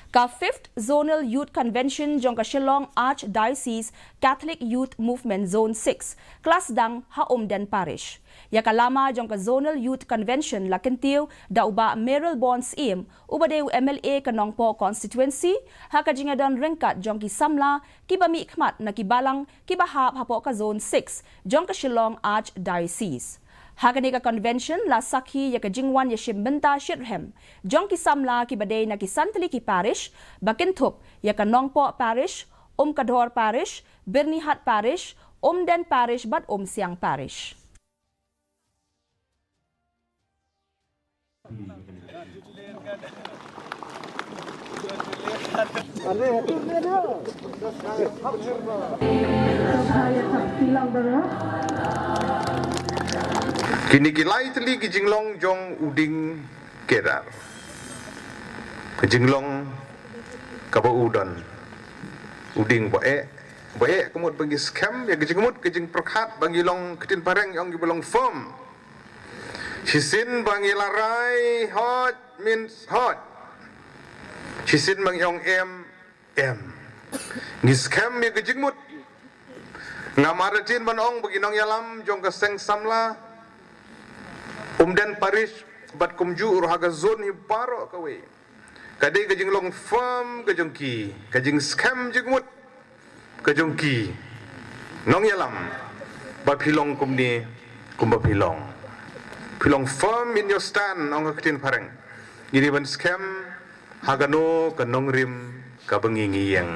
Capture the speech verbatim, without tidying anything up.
Ka Fifth Zonal Youth Convention jong ka Shillong Archdiocese Catholic Youth Movement Zone six ka la sdang ha Umden Parish. Ïa ka lama jong ka Zonal Youth Convention la kyntiew da u Bah Mayralborn Syiem, uba dei u M L A ka Nongpoh Constituency, ha ka jingïadon ryngkat jong ki samla kiba mihkhmat na ki balang kiba hap hapoh ka Zone six jong ka Shillong Archdiocese. Ha kane ka convention la sakhi ïa ka jingwan ïashim bynta shitrhem jong ki samla kiba dei na ki san tylli ki parish, ba kynthup ïa ka Nongpoh Parish, Umkadhor Parish, Byrnihat Parish, Umden Parish bad Umsiang Parish. Kine ki lai tylli ki jinglong jong u dieng Kedar. Ka jinglong kaba u don u dieng ba eh, ba eh ka mut ba ngi skhem ïa ka jingmut ka jingpyrkhat ba ngi long ktien phareng ïong ngi ba long firm. Shisien ba ngi la rai hot means hot. Shisien ba ngi ong em, em. Ngi skhem ïa ka jingmut. Nga mar da jin ban ong ba ki nongïalam jong ka seng samla Umden Parish bad kumjuh ruh ha ka zone hi baroh kawei. Ka dei ka jinglong firm ka jong ki, ka jingskhem jingmut ka jong ki nongïalam ba phi long kumne kumba phi long. Phi long firm in your stand ong ka ktien phareng. Ngi dei ban skhem ha kano ka nongrim kaba ngi ngi ïeng.